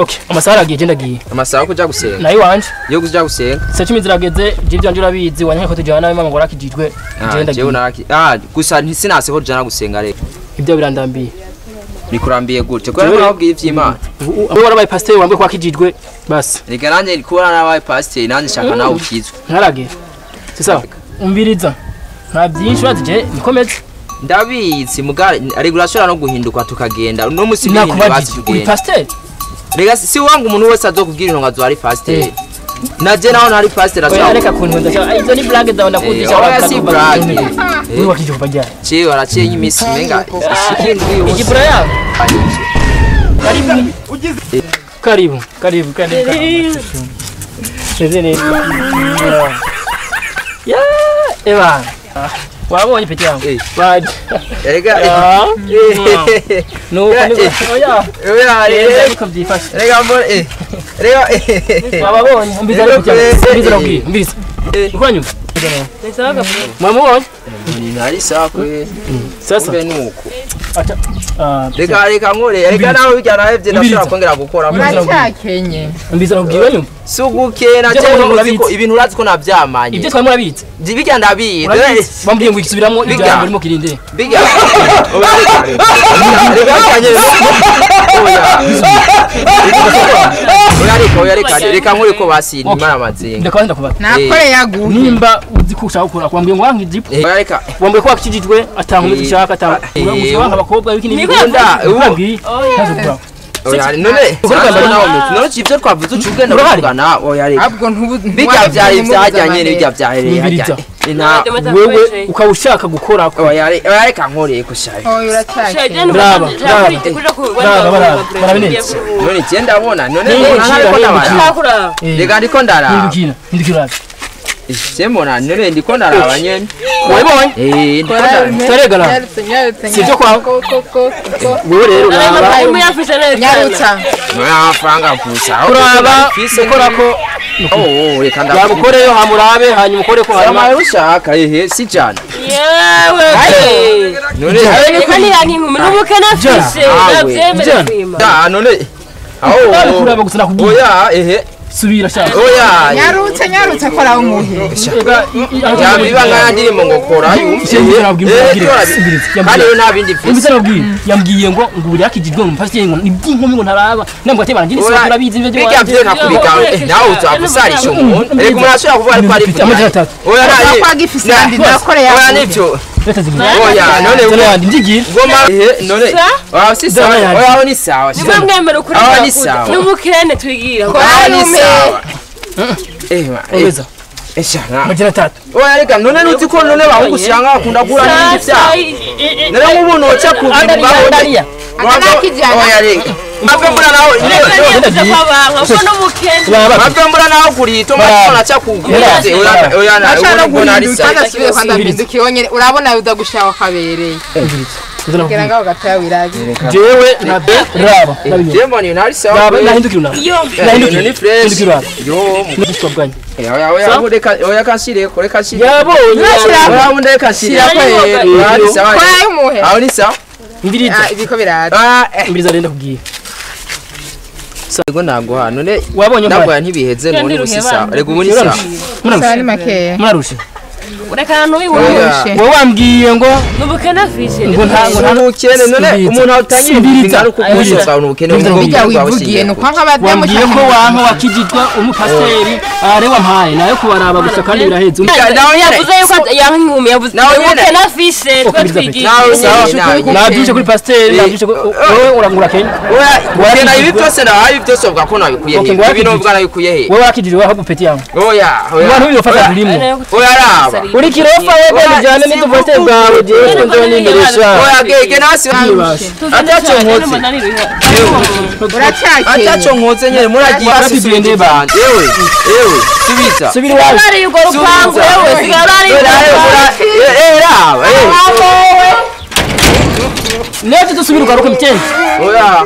Okay, amasaha aragiye je ndagiye. Amasaha kuja gusenga. Nayo wanje. Yo kuja gusenga. Saa 10 zirageze, je byanje urabizi wanyanka ko tujana nawe mama ngo rakijijwe. Je ndagiye. Jewe naraki. Gusa ntisinase ko tujana gusenga rero. Ibyo birandambiye. Bikurambiye gute? Ko nababwiye ivy'Imana. Ubu warabaye pasteur wambaye ko wakijijwe basi. Reka nanje kubona nabaye pasteur nanje shaka nawe ukizwe. Ntarage. C'est ça. Umbiriza. Nta byinshi bazi je nikomeze. Ndabizi mugare ariko urashobora no guhinduka tukagenda. No musi bihinduka basi uri tugenda. pasteur? Rega si wangu umuntu wese azokubwira intonga zo ari pasteur. Naje naho ntari pasteur Oya ashobora. reka kuntunza cyane. Izo ni blague zawe ndakundisha. Oya si blague. Uri wakijijwe bajya. Ciwe waraciye iminsi menga ishikindwi yose. Igipura yawe. Karibu. Karibu, karibu, karibu. Meze neza. Ya, eba. Wabonye peti yangu. Baje. Rega. No, oya. Oya, rega niko byifashe. Rega mbona Rega. Wababonye, umbiza rero cyane. Umbiza rero, umbiza. Uko nyuma. Mwamubonye? Ni nari sakwe. Sasa ube nuko. Acha. Reka reka nkore. Reka nawe bijya nahevye ndashobora kongera gukora. Uracyakenye. Umbiza rero nyuma. Sugukena cyane uzi ko ibintu urazi ko navyamanye. Ibyo twari murabitse. Bijya ndabizi. Bambwiye ngo ikisubiramo ijambo ririmo kirinde. Bijya. Reka kanye. Oya. Oya reka reka nkore ko basi nimara amazinga. Ndakaba ndakubaza. Nakore yaguhe. Nimba uzi ko ushaka gukora kwambwiye ngo wanka ijipo. Oya reka. Wambwiye ko wakijijwe atankomeza ushaka atanga abakobwa wiki n'ibindi. Ndabwiye. Oya none none ivyo twavuze ucugenda kuvugana oya reka. Ahubwo ntubu bijya vyari vyajyanye n'ibijya vyahereye hajyanye. Wewe ukawushaka gukora oya reka nkore ko shaye. Oya uracyakenye. Bravo, bravo. Bravo, bravo. None je ndabona none ariko ndabara. Reka ndiko ndaraba. Hindukira, hindukira. Sembona none ndiko ndaraba nyene. Wabonye? Ndiko ndaraba. Taregara. Sivyo kwawe. Wewe rero uraba. Nyarutsa. Nta faranga gusa. Uraba ukora ko oh reka ndabona. Yagukoreyo hamurabe hanyuma ukore ko hanyuma ushaka ehe si cyane. Yewe. None reka ni yanki n'ubukene afise navyemera kwima. Da none aho kuraba gusa nakubwiye. Oya ehe subira shaka. Oya. Nyarutse nyarutse kora umuhe. Yabiba nkana ndirimo ngo kora yumve. Kandi yo nta bindi mfise. Yambwiye ngo ngo uri yakijijwe ngo mfashe ngo iby'inkumi ngo ntaraba. Nambwa ate barangire se urabizi ibyo byo. Bijya byo nakubika nawe uzagusarisha umuntu. Reka umuntu ashobora kuvuga ariko ari Oya naye. Kwagifise kandi nakore yawe. Oya nivyo. Oya none ubu ndigira. Ngoma none. Oya si sawa. Oya ni sawa. Nimwe mwemera ukuri. Oya ni sawa. N'ubukene twigira. Oya ni sawa. Eza. Esha. Majana tatu. Oya reka none nuzi ko none bahugusanga bakunda gura n'ibindi vyabo. None nk'ubu noca ku bintu babonye. Oya reka. Mave mbura nawe. Mave mbura nawe kuri to mwana aca kugura. Oya na oya ubona ari sawa. Urabona udagushawa kabereye. Kugira ngo gatoya wirabe. Jewe na raba. Jewe mbona nari sawa. Nahindukira nawe. Nahindukira ni fresh. Yo, mutwe Oya oya reka oya kashire kore kashire. Yabonye. Oya unda kashire. Oya ni sawa. Kora umuhe. Aho ni sawa. Mbiriza. Ibiko biraza. Mbiriza renda kubwiye. Sego naguha none wabonye ndaguha ntibiheze none busisa. Rega ubu ni sawa. Sawa ni makeya. Murarushe. Ureka ntubiwurushe. Wowe wambwiye ngo n'ubukene afise. Ngo ntango n'ubukene none umuntu atangira ibintu uko kubuza ubukene bijya wivugiye nuko nk'abadamu wambwiye ko wanka wakijijwe umupasiteri are wampaye nayo kubaraba gusa kandi biraheze. Nawe yavuze yuko yanka yavuze ubukene afise twatwigiye. Nabyuje kuri pasiteri nabyuje wowe urangura Kenya. Oya ugenda ibi byose nawe ibi byose uvuga ko nabikuye he? Ibi n'uvuga nabikuye he? Wowe wakijijwe aho gupeti yangu. Oya oya. Abantu bifata rurimo. Oya raba. Uri kirofa wewe bijyane n'utuvose bwawe jewe nzo nimeresha. Oya gege nasi atacho nkoze. Uracyakenye. Atacho nkoze nyene muragiye basubire bande. Ewe ewe subiza. Subira iwawe. Urari ugo rupangu wewe sigara Eh raba eh. Neje dusubira ugaruka mitenzi. Oya.